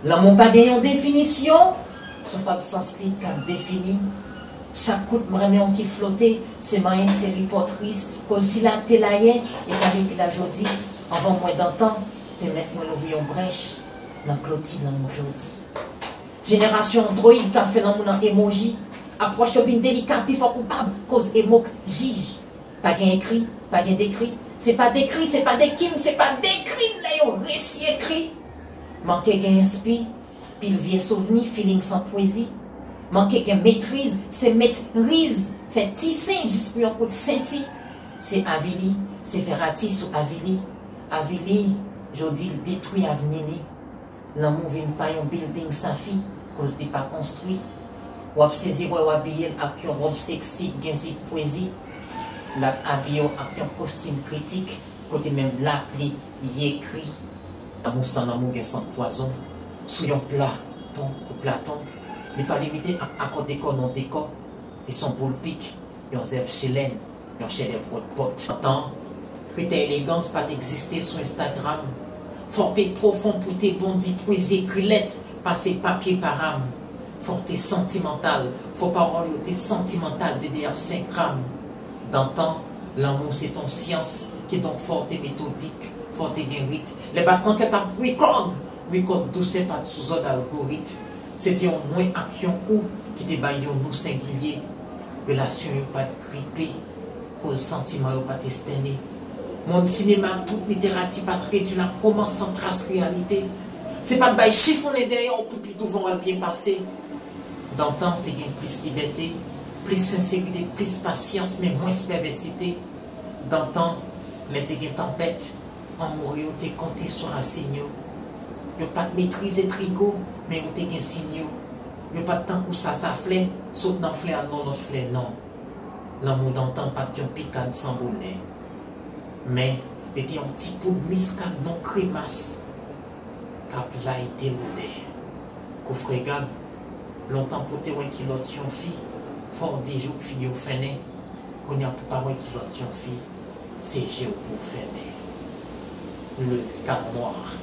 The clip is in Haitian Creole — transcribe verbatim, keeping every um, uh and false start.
Lanmou pa gen yon definisyon, sof absans li k ap defini. Chak kout manyon ki flote, se manyen seri pòtris, koz si la te la yè, e pa depi la jodi, anvan mwen dantan, pèmèt mwen louvri yon brèch nan kloti lanmou jodi. Jenerasyon androyid k ap fè lanmou nan emoji, apwòch yo vin delika, pifò koupab, koz emok jij. Pa gen ekri, pa gen dekri, se pa dekri, se pa dekim, se pa dekri lè yo resi ekri. Manke gen enspi, pil vye souvni, feeling san pwezi. Manke gen metriz, se met riz, fè ti sen jis pou yon kout senti. Se avili, se fè rati sou avili. Avili, jodi l detwi avni li. Lanmou vin pa yon bilding safi, koz li pa konstwi. W ap sezi wè w abiye l ak yon wòb seksi k gen zip pwezi. L ap abiye w ak yon kostim kritik, kote menm lapli yekri. Lanmou san lanmou gen sant pwazon. Sou yon pla ton kou platon, li pa limite ak akò dekò non dekò. Li se yon boul pik, yon zèv chelèn, yon chèdèv wòdpòt. Antan, kritè elegans pa t egziste sou Instagram. Fò w te pwofon pou te bondi pwezi ekri lèt, pase papye pa ram. Fò w te santimantal, fò pawòl yo te santimantal de deyè senk ram. Dantan, lanmou se t on syans, kidonk fò w te metodik, fò w te gen rit. Lè batman kè t ap record, record dousè pa t sou zòd algorit. Se te yon mwen ak yon ou ki te bay yon nou sengilye. Relasyon yo pa t gripe, koz santiman yo pa t estène. Mond sinema ak tout literati pa t redui l ak romans san tras reyalite. Se pa t bay chifonnen dèyè w pou pi douvan w al byen pase. Dantan te gen plis libète, plis senserite, plis pasyans, men mwens pèvèsite. Dantan, lè te gen tanpèt, anmoure yo te konte sou rasin yo. Yo pa t metrize trigo, men yo te gen siy yo. Yo pa t tankou sasaflè, sot nan flè al nan lòt flè, non. Lanmou dantan pa t yon pikad san bonè. Men, li te yon ti poud miskad non kremas k ap layite lodè. Kou frè Gab, lontan pou te wè kilòt yon fi, fò w di jouk figi w fennen. Kounye a pou pa wè kilòt yon fi, se je w pou w fèmen. Le Chat Noir.